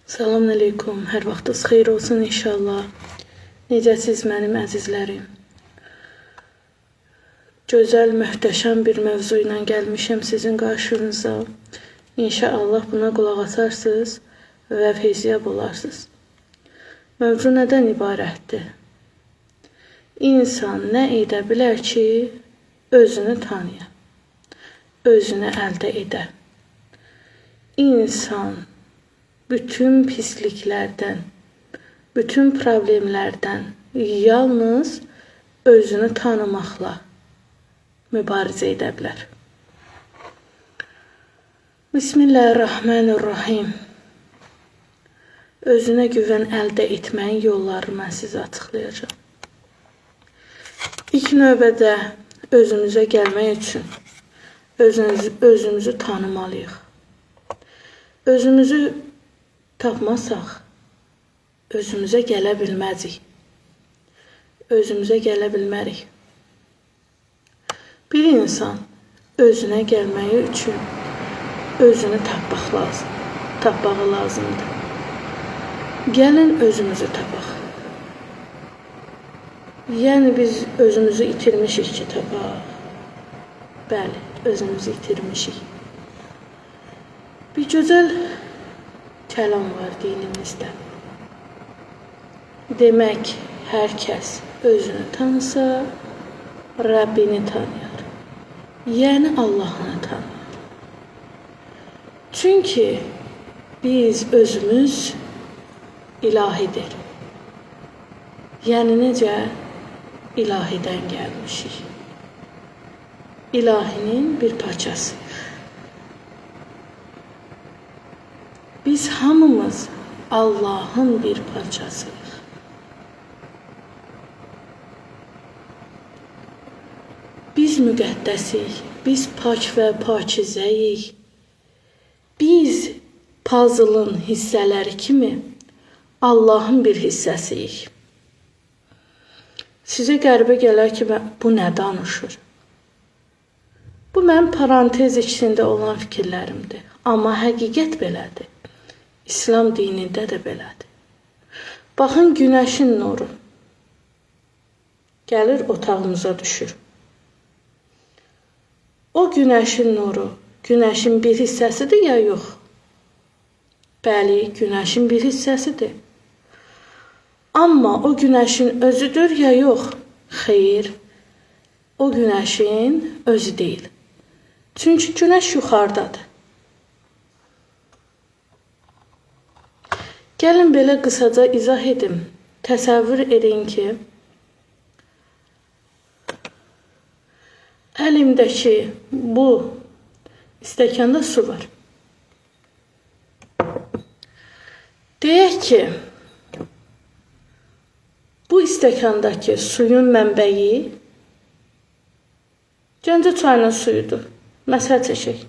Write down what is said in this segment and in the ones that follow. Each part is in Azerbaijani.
Salam əleykum, hər vaxtınız xeyir olsun inşallah. Necəsiz mənim əzizlərim? Gözəl, möhtəşəm bir mövzu ilə gəlmişəm sizin qarşınıza. İnşallah buna qulaq asarsınız və feyziyab olarsınız. Mövzu nədən ibarətdir? İnsan nə edə bilər ki, özünü tanıya, özünü əldə edə. İnsan bütün pisliklərdən, bütün problemlərdən yalnız özünü tanımaqla mübarizə edə bilər. Bismillahirrahmanirrahim. Özünə güvən əldə etməyin yollarını mən sizə açıqlayacağam. İlk növbədə özümüzə gəlmək üçün özümüzü tanımalıyıq. Özümüzü tapmasaq, özümüzə gələ bilməzik. Özümüzə gələ bilmərik. Bir insan özünə gəlməyi üçün özünü tapmaq lazım, tapmağı lazımdır. Gəlin özümüzü tapaq. Yəni biz özümüzü itirmişik ki, tapaq. Bəli, özümüzü itirmişik. Bir gözəl kəlam var dinimizdə. Demək, hər kəs özünü tanısa, Rəbbini tanıyar. Yəni Allahını tanıyar. Çünki biz özümüz ilahidir. Yəni necə? İlahidən gəlmişik. İlahinin bir parçasıyıq. Biz hamımız Allahın bir parçasıyıq. Biz müqəddəsik, biz pak və pakizəyik. Biz puzzle'ın hissələri kimi Allahın bir hissəsiyik. Sizə qəribə gələr ki, bu nə danışır? Bu mənim parantez içində olan fikirlərimdir. Amma həqiqət belədir. İslam dinində də belədir. Baxın, günəşin nuru gəlir otağımıza düşür. O günəşin nuru, günəşin bir hissəsidir ya yox? Bəli, günəşin bir hissəsidir. Amma o günəşin özüdür ya yox? Xeyr, o günəşin özü deyil. Çünki günəş yuxarıdadır. Gəlin belə qısaca izah edim. Təsəvvür edin ki, əlimdəki bu stəkanda su var. Deyək ki, bu stəkandakı suyun mənbəyi Gəncə çayının suyudur. Məsəl çəkək.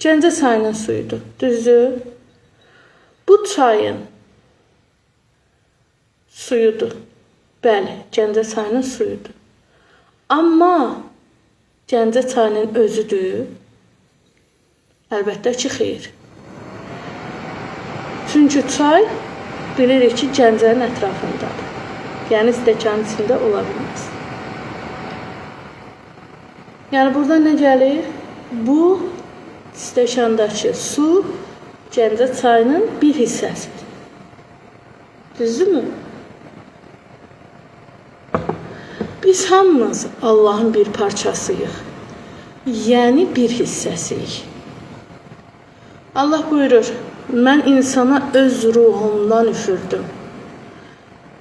Gəncə çayının suyudur. Düzdür? Bu çayın suyudur. Bəli, Gəncə çayının suyudur. Amma Gəncə çayının özüdür? Əlbəttə ki, xeyr. Çünki çay bilirik ki, Gəncənin ətrafındadır. Yəni, stəkanın içində ola bilməz. Yəni, burada nə gəlir? Bu stəkandakı su Gəncə çayının bir hissəsidir. Düzdürmü? Biz hamımız Allahın bir parçasıyıq. Yəni bir hissəsiyik. Allah buyurur, mən insana öz ruhumdan üfürdüm.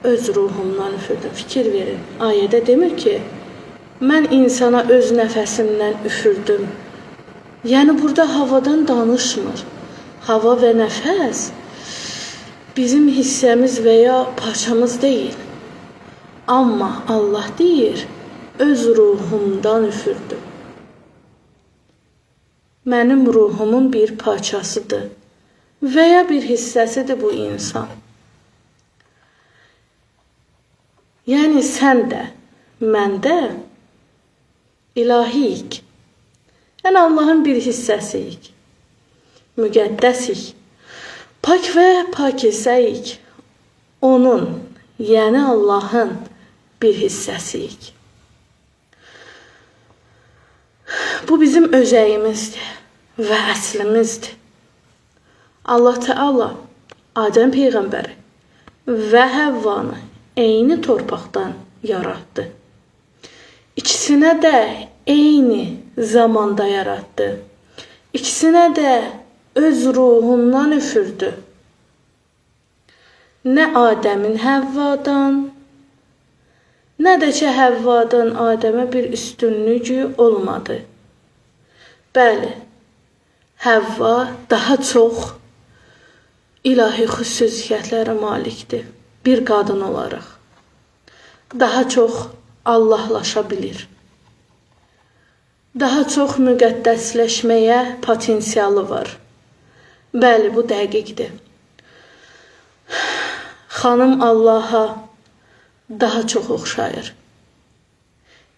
Öz ruhumdan üfürdüm. Fikir verin. Ayədə demir ki, mən insana öz nəfəsimdən üfürdüm. Yəni burada havadan danışmır. Hava və nəfəs bizim hissəmiz və ya parçamız deyil. Amma Allah deyir, öz ruhumdan üfürdüm. Mənim ruhumun bir parçasıdır və ya bir hissəsidir bu insan. Yəni sən də, mən də ilahiyik. Yəni Allahın bir hissəsiyik. Müqəddəsik. Pak və pakizəyik. Onun, yəni Allahın bir hissəsiyik. Bu bizim özəyimizdir və əslimizdir. Allah Teala Adəm Peyğəmbəri və Həvvanı eyni torpaqdan yaratdı. İkisinə də eyni zamanda yaratdı. İkisinə də öz ruhundan üfürdü. Nə Adəmin Həvvadan, nə də ki Həvvadan Adəmə bir üstünlüyü olmadı. Bəli, Həvva daha çox ilahi xüsusiyyətlərə malikdir bir qadın olaraq. Daha çox Allahlaşa bilir. Daha çox müqəddəsləşməyə potensialı var. Bəli, bu dəqiqdir. Xanım Allaha daha çox oxşayır.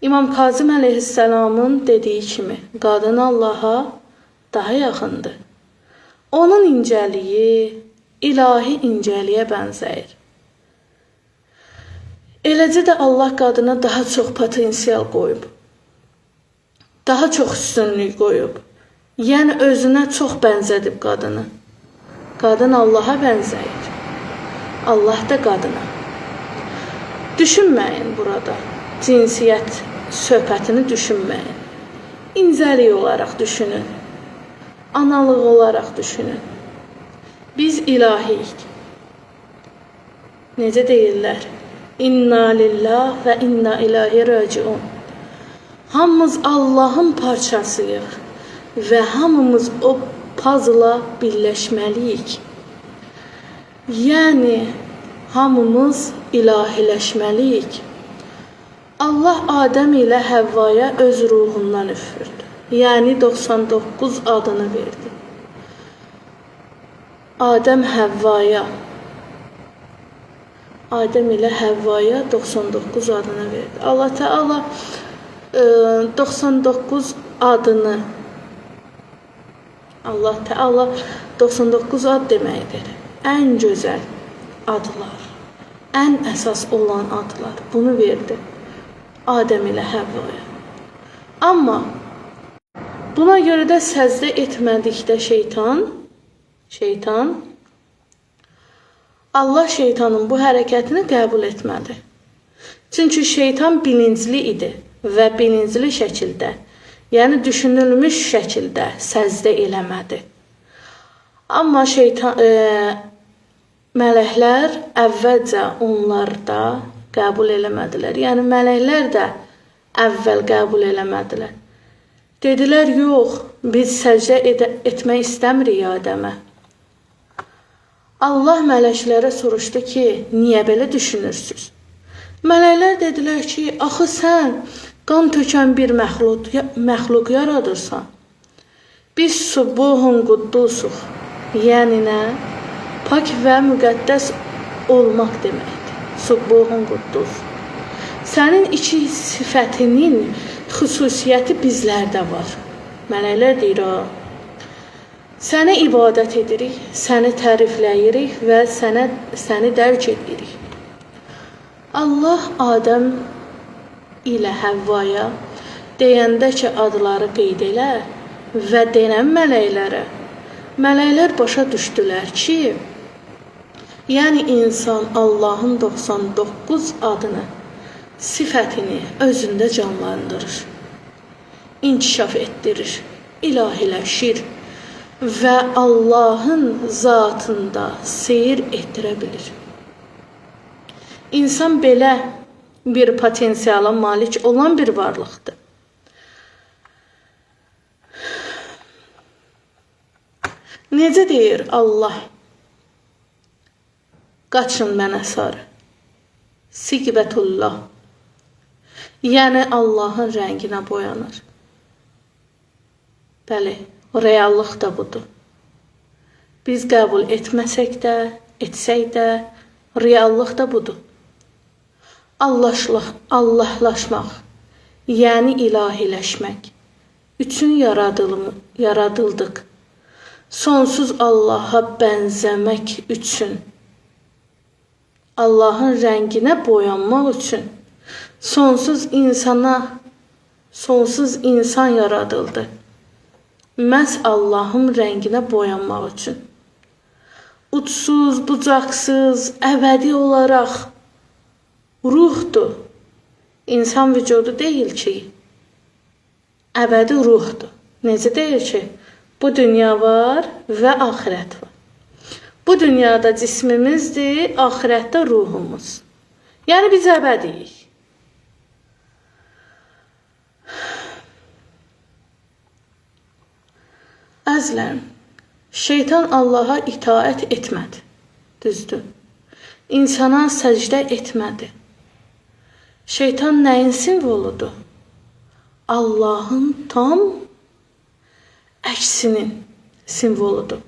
İmam Kazım əleyhissalamın dediyi kimi, qadın Allaha daha yaxındır. Onun incəliyi ilahi incəliyə bənzəyir. Eləcə də Allah qadına daha çox potensial qoyub. Daha çox üstünlük qoyub. Yəni özünə çox bənzədib qadını. Qadın Allaha bənzəyir. Allah da qadına. Düşünməyin burada. Cinsiyyət söhbətini düşünməyin. İncəlik olaraq düşünün. Analıq olaraq düşünün. Biz ilahiyik. Necə deyirlər? İnna lillah və inna ilahi raciun. Hamımız Allahın parçasıyıq və hamımız o puzzle-a birləşməliyik. Yəni hamımız ilahiləşməliyik. Allah Adəm ilə Həvvaya öz ruhundan üfürdü. Yəni 99 adını verdi. Adəm Həvvaya, Adəm ilə Həvvaya 99 adını verdi. Allah Teala 99 adını, Allah Teala 99 ad deməkdir. Ən gözəl adlar, ən əsas olan adlar bunu verdi Adəm ilə Həvvaya. Amma buna görə də səcdə etmədikdə şeytan Allah şeytanın bu hərəkətini qəbul etmədi. Çünki şeytan bilincli idi və bilincli şəkildə, yəni düşünülmüş şəkildə səcdə eləmədi. Amma şeytan, mələklər əvvəlcə onlar da qəbul eləmədilər. Yəni mələklər də əvvəl qəbul eləmədilər. Dedilər, yox, biz səcdə etmək istəmirik Adəmə. Allah mələklərə soruşdu ki, niyə belə düşünürsünüz? Mələklər dedilər ki, axı sən qan tökən bir məxluq yaradırsan. Biz subuhun quddusuq, yəni nə? Pak və müqəddəs olmaq deməkdir. Subuhun quddus. Sənin iki sifətinin xüsusiyyəti bizlərdə var. Mələklər deyir, sənə ibadət edirik, səni tərifləyirik və səni dərk edirik. Allah Adəm ilə Həvvaya deyəndə ki, adları qeyd elə və denən mələklərə, mələklər başa düşdülər ki, yəni insan Allahın 99 adını, sifətini özündə canlandırır, inkişaf etdirir, ilahiləşir və Allahın zatında seyir etdirə bilir. İnsan belə bir potensiala malik olan bir varlıqdır. Necə deyir Allah? Qaçın mənə sarı. Siqbətullah. Yəni Allahın rənginə boyanır. Bəli, reallıq da budur. Biz qəbul etməsək də, etsək də, reallıq da budur. Allahlaşmaq, yəni ilahiləşmək üçün yaradıldıq. Sonsuz Allaha bənzəmək üçün, Allahın rənginə boyanmaq üçün sonsuz insana, sonsuz insan yaradıldı. Məhz Allahın rənginə boyanmaq üçün. Uçsuz, bucaqsız, əbədi olaraq ruhdur. İnsan vücudu deyil ki, əbədi ruhdur. Necə deyir ki, bu dünya var və axirət var. Bu dünyada cismimizdir, axirətdə ruhumuz. Yəni biz əbədiyik. Əzizlərim, şeytan Allaha itaət etmədi. Düzdür. İnsana səcdə etmədi. Şeytan nəyin simvoludur? Allahın tam əksinin simvoludur.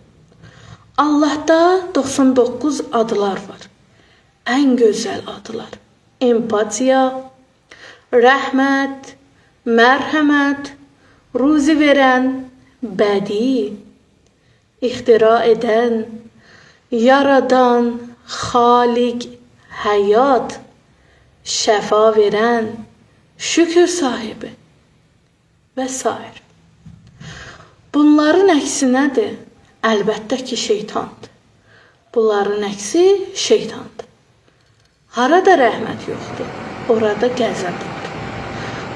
Allahda 99 adlar var. Ən gözəl adlar. Empatiya, rəhmət, mərhəmət, ruzi verən, bədi, ixtira edən, yaradan, xaliq, həyat, şəfa verən, şükür sahibi və s. Bunların əksi nədir? Əlbəttə ki, şeytandır. Bunların əksi şeytandır. Harada rəhmət yoxdur, orada qəzəb var.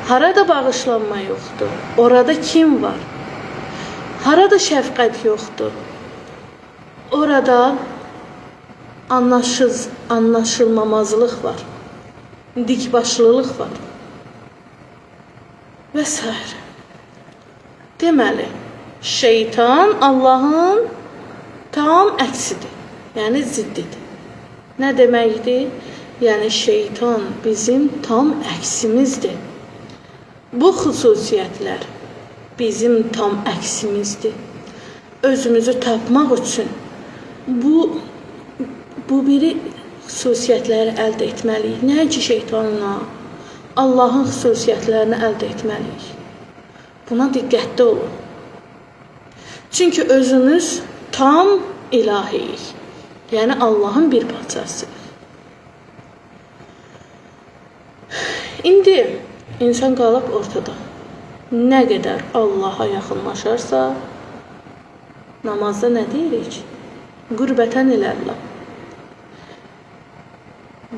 Harada bağışlanma yoxdur, orada kim var? Harada şəfqət yoxdur, orada anlaşılmamazlıq var, dikbaşlılıq var və s. Deməli, şeytan Allahın tam əksidir, yəni ziddidir. Nə deməkdir? Yəni şeytan bizim tam əksimizdir. Bu xüsusiyyətlər bizim tam əksimizdir. Özümüzü tapmaq üçün bu biri xüsusiyyətləri əldə etməliyik. Nəinki şeytanla, Allahın xüsusiyyətlərini əldə etməliyik. Buna diqqətli olun. Çünki özümüz tam ilahiyik. Yəni Allahın bir parçasıyıq. İndi insan qalıb ortada. Nə qədər Allaha yaxınlaşarsa, namazda nə deyirik? Qürbətən ilallah.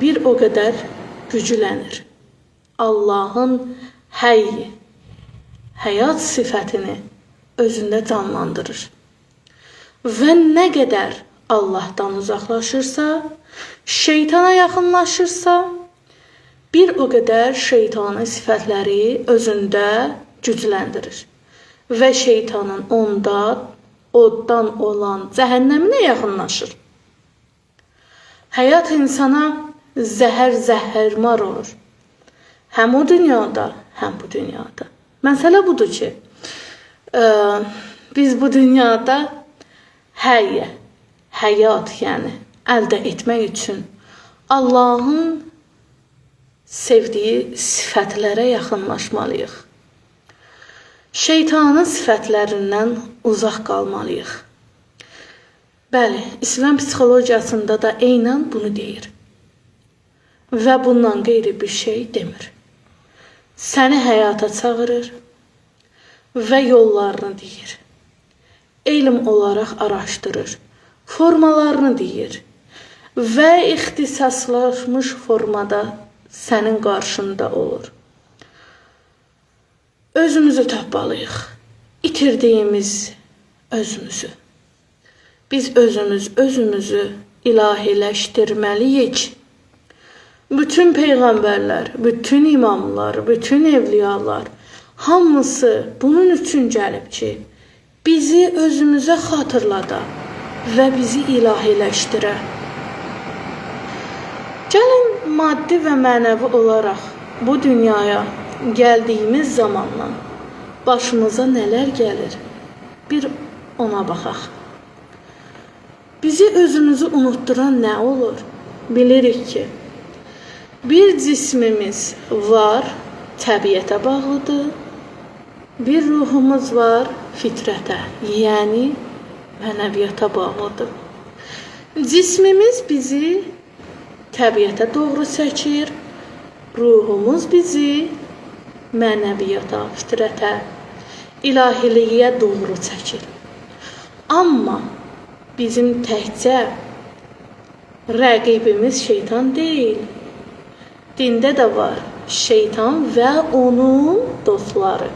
Bir o qədər güclənir. Allahın həyat sifətini özündə canlandırır. Və nə qədər Allahdan uzaqlaşırsa, şeytana yaxınlaşırsa, bir o qədər şeytanın sifətləri özündə gücləndirir. Və şeytanın onda, oddan olan cəhənnəminə yaxınlaşır. Həyat insana zəhər-zəhərmar olur. Həm o dünyada, həm bu dünyada. Məsələ budur ki, biz bu dünyada həyat, yəni əldə etmək üçün Allahın sevdiyi sifətlərə yaxınlaşmalıyıq. Şeytanın sifətlərindən uzaq qalmalıyıq. Bəli, İslam psixologiyasında da eynən bunu deyir. Və bundan qeyri bir şey demir. Səni həyata çağırır və yollarını deyir. Elm olaraq araşdırır, formalarını deyir və ixtisaslaşmış formada sənin qarşında olur. Özümüzü tapmalıyıq. İtirdiyimiz özümüzü. Biz özümüzü ilahiləşdirməliyik. Bütün peyğəmbərlər, bütün imamlar, bütün evliyalar hamısı bunun üçün gəlib ki, bizi özümüzə xatırlada və bizi ilahiləşdirə. Gəlin maddi və mənəvi olaraq bu dünyaya gəldiyimiz zamandan başımıza nələr gəlir, bir ona baxaq. Bizi özümüzü unutduran nə olur? Bilirik ki, bir cismimiz var, təbiətə bağlıdır, bir ruhumuz var, fitrətə, yəni mənəviyyata bağlıdır. Cismimiz bizi təbiətə doğru çəkir, ruhumuz bizi mənəviyyata, fitrətə, ilahiliyə doğru çəkir. Amma bizim təkcə rəqibimiz şeytan deyil. Dində də var şeytan və onun dostları.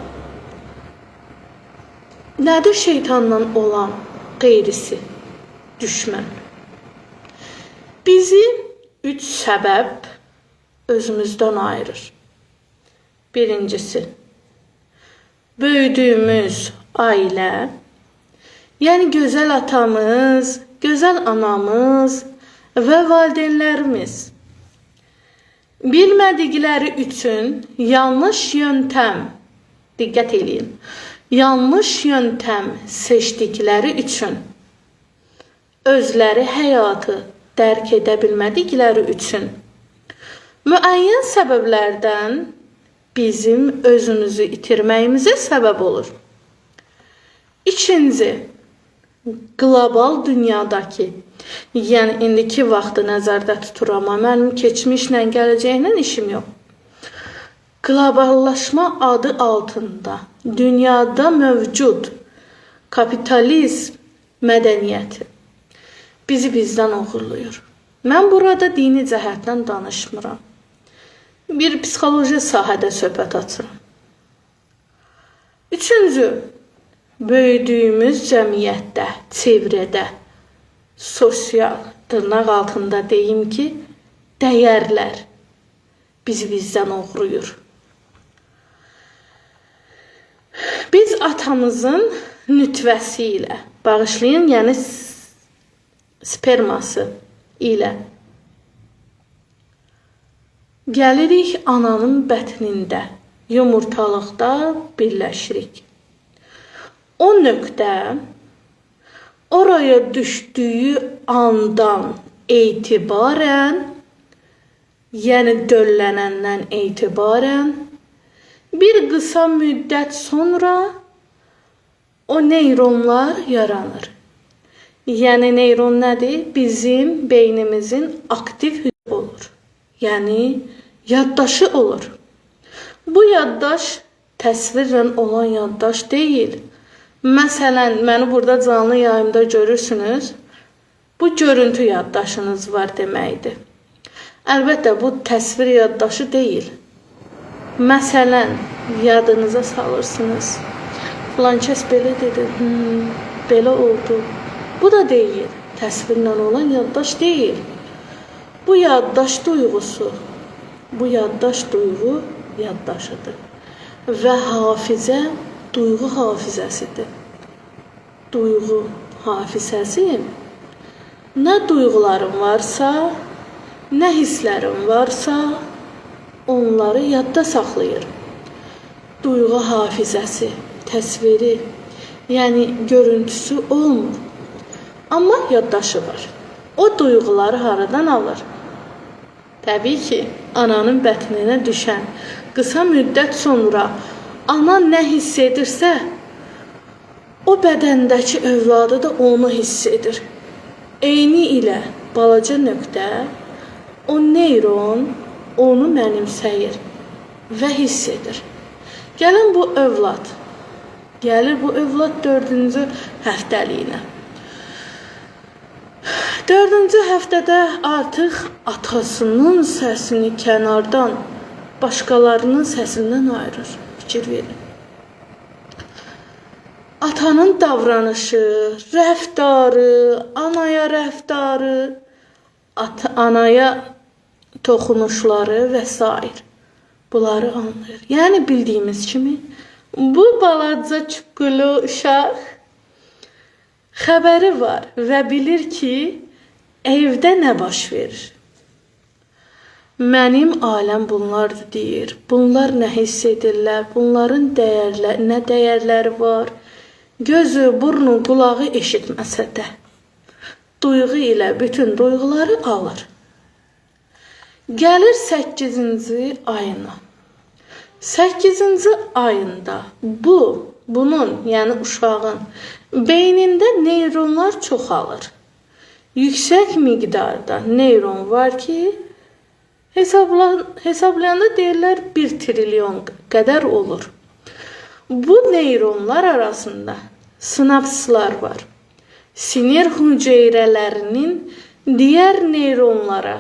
Nədir şeytanla olan qeyrisi, düşmən? Bizi 3 səbəb özümüzdən ayırır. Birincisi, böyüdüyümüz ailə, yəni gözəl atamız, gözəl anamız və valideynlərimiz bilmədikləri üçün yanlış yöntəm, diqqət eləyin, yanlış yöntəm seçdikləri üçün, özləri həyatı dərk edə bilmədikləri üçün müəyyən səbəblərdən bizim özümüzü itirməyimizə səbəb olur. İkinci, qlobal dünyadakı, yəni indiki vaxtı nəzərdə tuturam, amma mənim keçmişlə, gələcəklə işim yox. Qloballaşma adı altında dünyada mövcud kapitalizm mədəniyyəti bizi bizdən oğurluyur. Mən burada dini cəhətdən danışmıram. Bir psixoloji sahədə söhbət açıram. Üçüncü, böyüdüyümüz cəmiyyətdə, çevrədə, sosial, dırnaq altında deyim ki, dəyərlər bizi bizdən oğruyur. Biz atamızın nütvəsi ilə, bağışlayın, yəni sperması ilə gəlirik ananın bətnində, yumurtalıqda birləşirik. O nöqtə oraya düşdüyü andan etibarən, yəni döllənəndən etibarən bir qısa müddət sonra o neyronlar yaranır. Yəni neyron nədir? Bizim beynimizin aktiv hücrəsi olur. Yəni yaddaşı olur. Bu yaddaş təsvirlə olan yaddaş deyil. Məsələn, məni burada canlı yayımda görürsünüz. Bu görüntü yaddaşınız var deməkdir. Əlbəttə, bu təsvir yaddaşı deyil. Məsələn, yadınıza salırsınız. Filan kəs belə dedi, belə oldu. Bu da deyil, təsvirlə olan yaddaş deyil. Bu yaddaş duyğusu, bu yaddaş duyğu yaddaşıdır. Və hafizə duyğu hafizəsidir. Duyğu hafizəsi nə duyğularım varsa, nə hisslərim varsa, onları yadda saxlayır. Duyğu hafizəsi, təsviri, yəni görüntüsü olmur. Amma yaddaşı var. O duyğuları haradan alır? Təbii ki, ananın bətninə düşən qısa müddət sonra ana nə hiss edirsə, o bədəndəki övladı da onu hiss edir. Eyni ilə balaca nöqtə, o neyron onu mənimsəyir və hiss edir. Gəlin bu övlad, gəlir bu övlad 4-cü həftəliyinə. 4-cü həftədə artıq atasının səsini kənardan, başqalarının səsindən ayırır. Fikir verin. Atanın davranışı, rəftarı, anaya rəftarı, anaya toxunuşları və s. Bunları anlayır. Yəni bildiyimiz kimi bu balaca çuqqulu uşaq xəbəri var və bilir ki, evdə nə baş verir. Mənim aləm bunlardır deyir. Bunlar nə hiss edirlər, bunların nə dəyərləri var. Gözü, burnu, qulağı eşitməsə də duyğu ilə bütün duyğuları alır. Gəlir 8-ci ayına. 8-ci ayında bunun, yəni uşağın Beynində neyronlar çoxalır. Yüksək miqdarda neyron var ki, hesablayanda deyirlər 1 trilyon qədər olur. Bu neyronlar arasında sinapslar var. Sinir hüceyrələrinin digər neyronlara,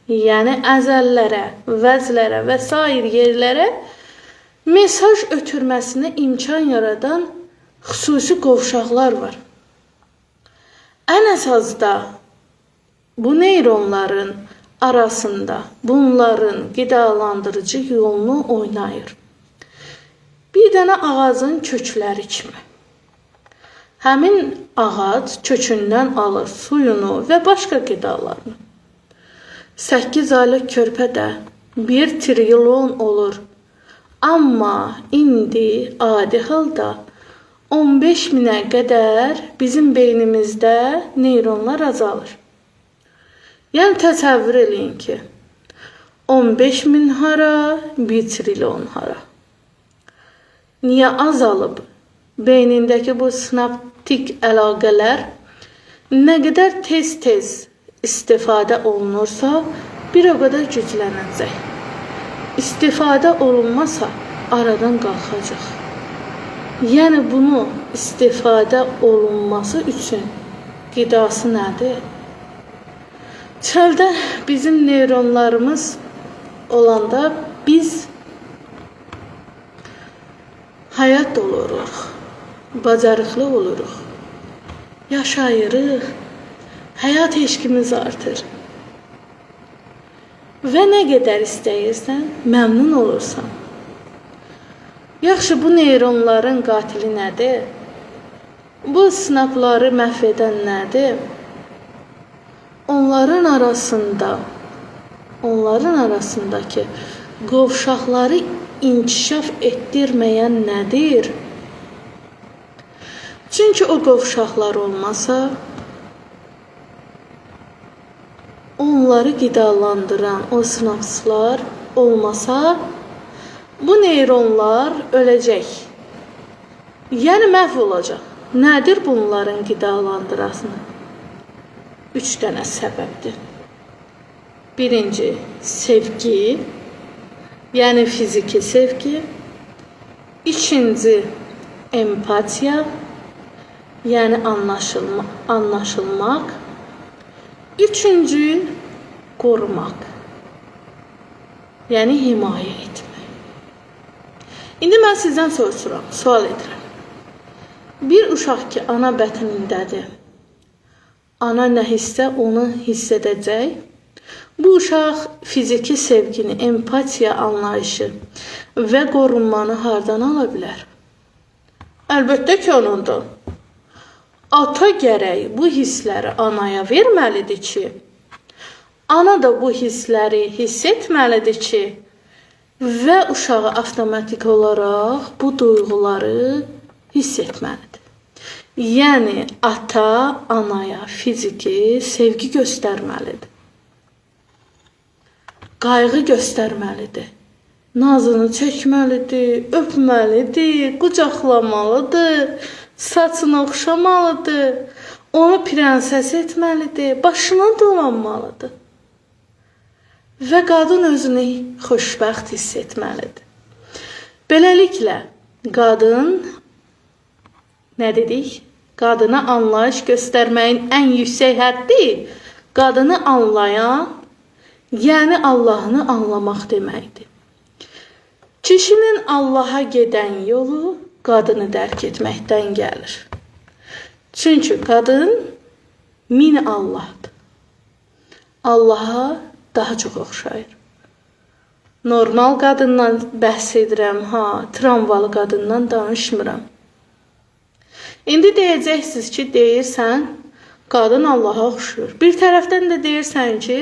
yəni əzəllərə, vəzlərə və sair yerlərə mesaj ötürməsinə imkan yaradan xüsusi qovşaqlar var. Ən əsasda bu neyronların arasında bunların qidalandırıcı yolunu oynayır. Bir dənə ağacın kökləri kimi. Həmin ağac kökündən alır suyunu və başqa qidalarını. 8 aylıq körpə də 1 trilyon olur. Amma indi adi halda 15 minə qədər bizim beynimizdə neyronlar azalır. Yəni təsəvvür eləyin ki, 15 min hara, 1 trilyon hara. Niyə azalıb? Beynindəki bu sinaptik əlaqələr nə qədər tez-tez istifadə olunursa, bir o qədər güclənəcək. İstifadə olunmasa, aradan qalxacaq. Yəni bunu istifadə olunması üçün qidası nədir? Çöldə bizim neyronlarımız olanda biz həyat oluruq, bacarıqlı oluruq, yaşayırıq, həyat eşqimiz artır. Və nə qədər istəyirsən, məmnun olursan. Yaxşı, bu neyronların qatili nədir? Bu sinapları məhv edən nədir? Onların arasındakı qovşaqları inkişaf etdirməyən nədir? Çünki o qovşaqlar olmasa, onları qidalandıran o sinapslar olmasa, bu neyronlar öləcək. Yəni məhv olacaq. Nədir bunların qidalandırasını? 3 dənə səbəbdir. Birinci, sevgi, yəni fiziki sevgi. İkinci, empatiya, yəni anlaşılmaq. Üçüncü, qorumaq, yəni himayə etmək. İndi mən sizdən soruşuram, sual edirəm. Bir uşaq ki, ana bətnindədir, ana nə hissə onu hiss edəcək. Bu uşaq fiziki sevgini, empatiya anlayışı və qorunmanı hardan ala bilər? Əlbəttə ki, onundan. Ata gərək bu hissləri anaya verməlidir ki, ana da bu hissləri hiss etməlidir ki, və uşağı avtomatik olaraq bu duyğuları hiss etməlidir. Yəni, ata anaya fiziki sevgi göstərməlidir. Qayğı göstərməlidir. Nazını çəkməlidir, öpməlidir, qucaqlamalıdır, saçını oxşamalıdır, onu prenses etməlidir, başına dolanmalıdır. Və qadın özünü xoşbəxt hiss etməlidir. Beləliklə, qadın, nə dedik? Qadına anlayış göstərməyin ən yüksək həddi, qadını anlayan, yəni Allahını anlamaq deməkdir. Kişinin Allaha gedən yolu qadını dərk etməkdən gəlir. Çünki qadın min Allahdır. Allaha daha çox oxşayır. Normal qadından bəhs edirəm, ha, travmalı qadından danışmıram. İndi deyəcəksiniz ki, deyirsən, qadın Allaha oxşuyur. Bir tərəfdən də deyirsən ki,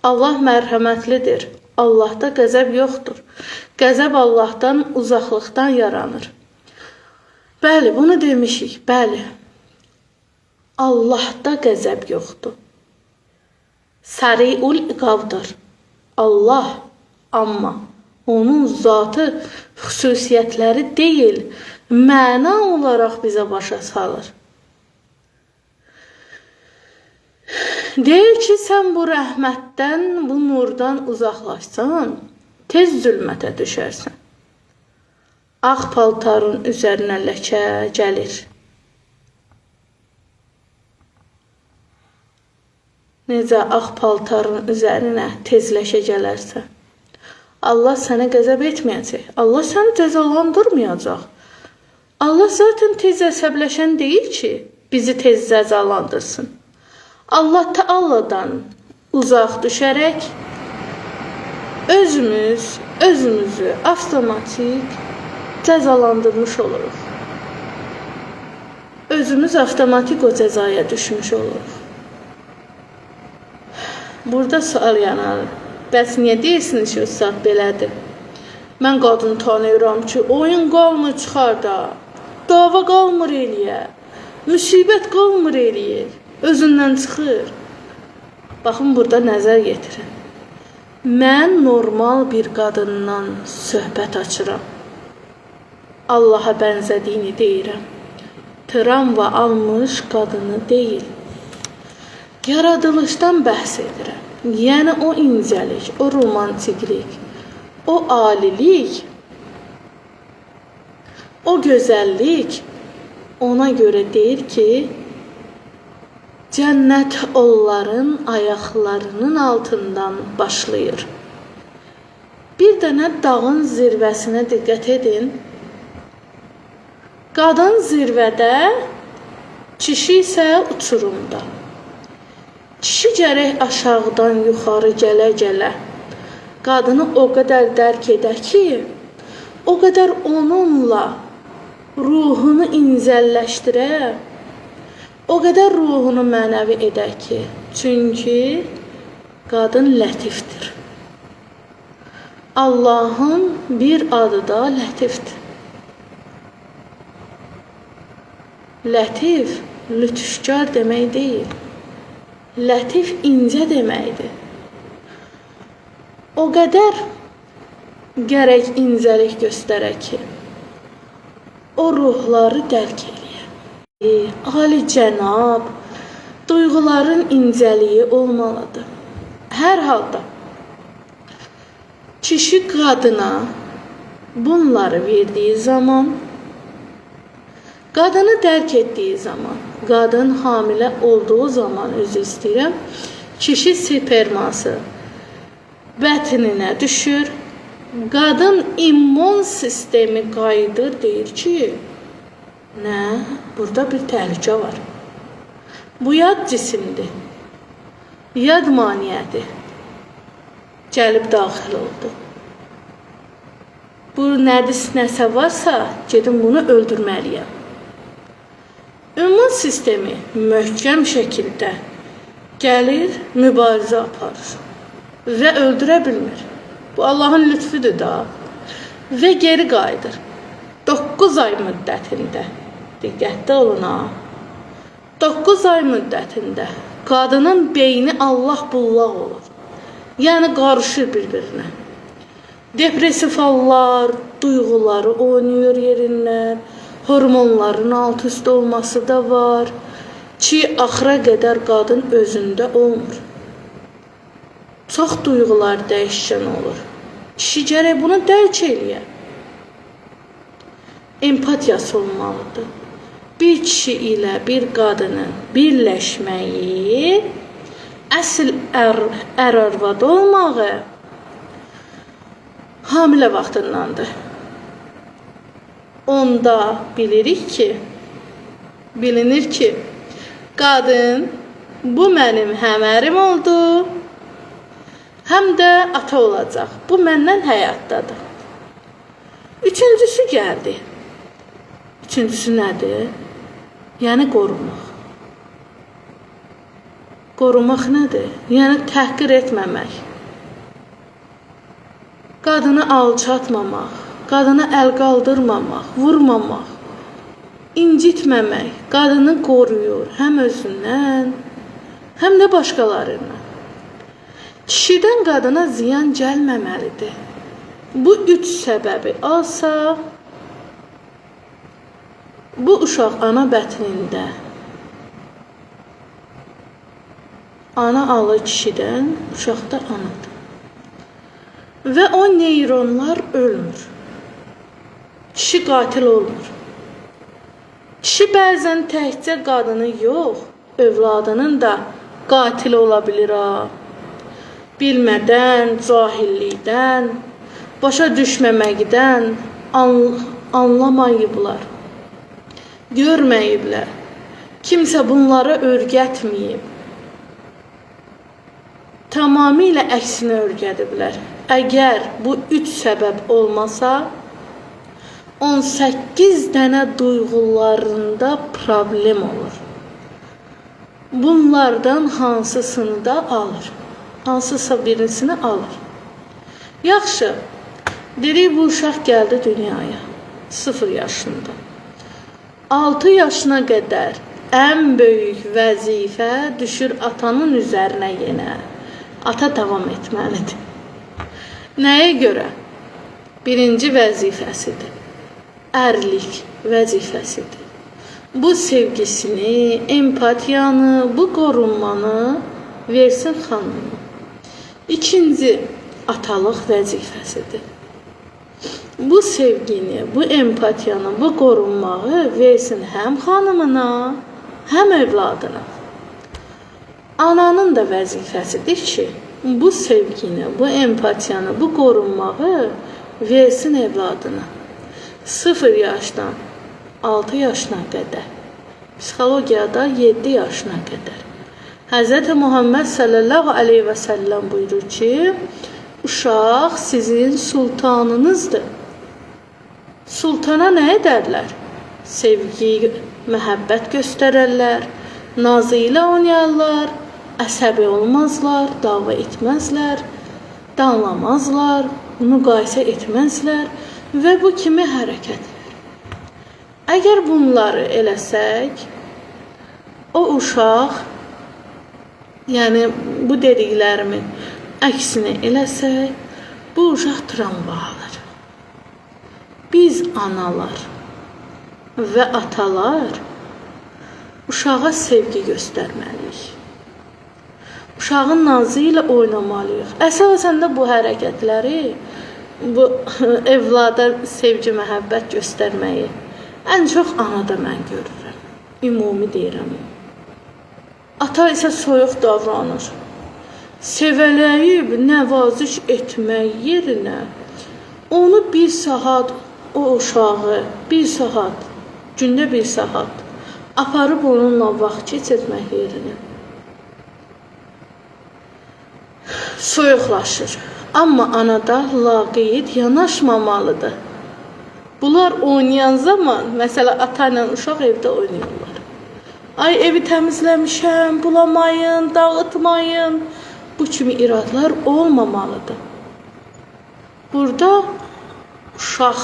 Allah mərhəmətlidir, Allahda qəzəb yoxdur. Qəzəb Allahdan uzaqlıqdan yaranır. Bəli, bunu demişik, bəli. Allahda qəzəb yoxdur. Səri'ul iqabdır. Allah, amma onun zatı xüsusiyyətləri deyil, məna olaraq bizə başa salır. Deyir ki, sən bu rəhmətdən, bu nurdan uzaqlaşsan, tez zülmətə düşərsən. Ağ paltarın üzərinə ləkə gəlir. Necə ağ paltarın üzərinə tez ləkə gələrsə, Allah sənə qəzəb etməyəcək. Allah səni cəzalandırmayacaq. Allah zaten tez əsəbləşən deyil ki, bizi tez cəzalandırsın. Allah Teala'dan uzaq düşərək özümüzü avtomatik cəzalandırmış oluruq. Özümüz avtomatik o cəzaya düşmüş oluruq. Burada sual yanar. Bəs niyə deyirsiniz ki, ustad belədir? Mən qadını tanıyıram ki, oyun qalmır çıxar da, dava qalmır eləyə, müsibət qalmır eləyir, özündən çıxır. Baxın, burada nəzər yetirin. Mən normal bir qadından söhbət açıram. Allaha bənzədiyini deyirəm. Travma almış qadını deyil. Yaradılışdan bəhs edirəm. Yəni o incəlik, o romantiklik, o alilik, o gözəllik ona görə deyir ki, cənnət onların ayaqlarının altından başlayır. Bir dənə dağın zirvəsinə diqqət edin. Qadın zirvədə, kişi isə uçurumda. Kişi gərək aşağıdan yuxarı gələ-gələ qadını o qədər dərk edər ki, o qədər onunla ruhunu incəlləşdirər, o qədər ruhunu mənəvi edər ki, çünki qadın lətifdir. Allahın bir adı da lətifdir. Lətif, lütfkar demək deyil. Lətif incə deməkdir. O qədər gərək incəlik göstərək ki, o ruhları dərk eləyə. Ali cənab, duyğuların incəliyi olmalıdır. Hər halda kişi qadına bunları verdiyi zaman, qadını dərk etdiyi zaman, qadın hamilə olduğu zaman, üzr istəyirəm, kişi sperması bətninə düşür, qadın immun sistemi qayıdır, deyir ki, nə, burada bir təhlükə var. Bu yad cisimdir, yad maniyyədir, gəlib daxil oldu. Bu nədis nəsə varsa, gedin bunu öldürməliyəm. İmmun sistemi möhkəm şəkildə gəlir, mübarizə aparır və öldürə bilmir. Bu Allahın lütfüdür da. Və geri qayıdır. 9 ay müddətində, diqqətli olun ha, 9 ay müddətində qadının beyni Allah bullaq olur. Yəni qarışır bir-birinə. Depresiv hallar, duyğuları oynayır yerindən, hormonların alt üst olması da var ki, axıra qədər qadın özündə olmur. Çox duyğular dəyişkən olur. Kişi gərək bunu dərk eləyə. Empatiyası olmalıdır. Bir kişi ilə bir qadının birləşməyi, əsl ər-arvad olmağı hamilə vaxtındandır. Onda bilirik ki, bilinir ki, qadın bu mənim həm ərim oldu, həm də ata olacaq. Bu məndən həyatdadır. Üçüncüsü gəldi. Üçüncüsü nədir? Yəni qorumaq. Qorumaq nədir? Yəni təhqir etməmək. Qadını alçatmamaq, qadına əl qaldırmamaq, vurmamaq, incitməmək qadını qoruyur həm özündən, həm də başqalarından. Kişidən qadına ziyan gəlməməlidir. Bu üç səbəbi alsa, bu uşaq ana bətnində Ana alır kişidən, uşaq da anadır. Və o neyronlar ölmür. Kişi qatil olmur. Kişi bəzən təkcə qadını yox, övladının da qatili ola bilir ha. Bilmədən, cahillikdən, başa düşməməkdən anlamayıblar, görməyiblər. Kimsə bunları öyrətməyib. Tamamilə əksinə öyrədiblər. Əgər bu 3 səbəb olmasa, 18 dənə duyğularında problem olur. Bunlardan hansısını da alır. Hansısa birisini alır. Yaxşı, dedik bu uşaq gəldi dünyaya 0 yaşında. 6 yaşına qədər ən böyük vəzifə düşür atanın üzərinə yenə. Ata davam etməlidir. Nəyə görə? Birinci vəzifəsidir. Ərlik vəzifəsidir. Bu sevgisini, empatiyanı, bu qorunmanı versin xanımına. İkinci, atalıq vəzifəsidir. Bu sevgini, bu empatiyanı, bu qorunmağı versin həm xanımına, həm övladına. Ananın da vəzifəsidir ki, bu sevgini, bu empatiyanı, bu qorunmağı versin evladına. 0 yaşdan 6 yaşına qədər, psixologiyada 7 yaşına qədər. Həzrəti Muhammed sallallahu aleyhi və səlləm buyurur ki, uşaq sizin sultanınızdır. Sultana nə edərlər? Sevgi, məhəbbət göstərərlər, nazı ilə oynayarlar, əsəbi olmazlar, dava etməzlər, danlamazlar, müqayisə etməzlər və bu kimi hərəkətlər. Əgər bunları eləsək, o uşaq, yəni bu dediklərimin əksini eləsək, bu uşaq travma alır. Biz analar və atalar uşağa sevgi göstərməliyik. Uşağın nazı ilə oynamalıyıq. Əsasən də bu hərəkətləri, bu evlada sevgi, məhəbbət göstərməyi ən çox anada mən görürəm. Ümumi deyirəm. Ata isə soyuq davranır. Sevələyib nəvaziş etmək yerinə onu bir saat, o uşağı bir saat, gündə bir saat aparıb onunla vaxt keçirmək yerinə soyuqlaşır. Amma anada laqeyd yanaşmamalıdır. Bunlar oynayan zaman, məsələ ata ilə uşaq evdə oynayırlar. Ay evi təmizləmişəm, bulamayın, dağıtmayın. Bu kimi iradlar olmamalıdır. Burada uşaq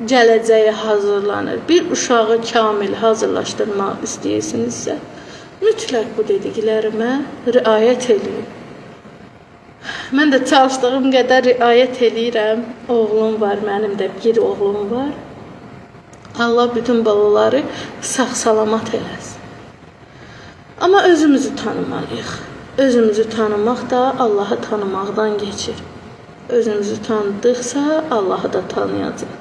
gələcəyə hazırlanır. Bir uşağı kamil hazırlaşdırmaq istəyirsinizsə, mütləq bu dediklərimə riayət eləyin. Mən də çalışdığım qədər riayət eləyirəm. Oğlum var, mənim də bir oğlum var. Allah bütün balaları sağ-salamat eləsin. Amma özümüzü tanımalıyıq. Özümüzü tanımaq da Allahı tanımaqdan keçir. Özümüzü tanıdıqsa Allahı da tanıyacaq.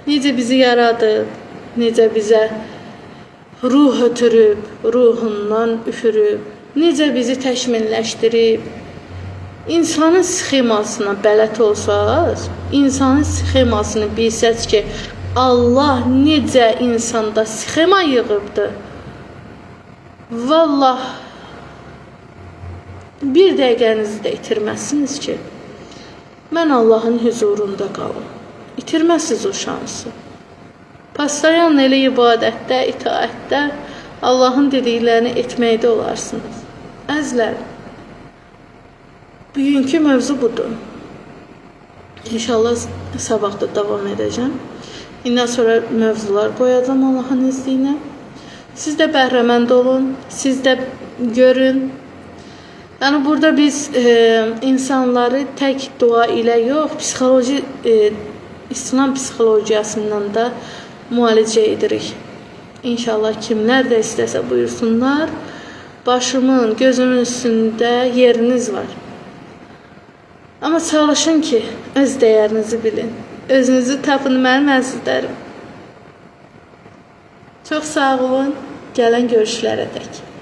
Necə bizi yaradıb, necə bizə ruh ötürüb, ruhundan üfürüb, necə bizi təkmilləşdirib. İnsanın sxemasına bələd olsaz, insanın sxemasını bilsəz ki, Allah necə insanda sxema yığıbdır. Vallah bir dəqiqənizi də itirməzsiniz ki, mən Allahın hüzurunda qalım. İtirməzsiniz o şansı. Pastayan elə ibadətdə, itaətdə, Allahın dediklərini etməkdə olarsınız. Əzizlərim, bugünkü mövzu budur. İnşallah sabah da davam edəcəm. İndən sonra mövzular qoyacağam Allahın izni ilə. Siz də bəhrəmənd olun, siz də görün. Yəni burada biz insanları tək dua ilə yox, psixoloji, İslam psixologiyasından da müalicə edirik. İnşallah kimlər də istəsə buyursunlar. Başımın, gözümün üstündə yeriniz var. Amma çalışın ki, öz dəyərinizi bilin. Özünüzü tapın, mənim əzizlərim. Çox sağ olun. Gələn görüşlərə dək.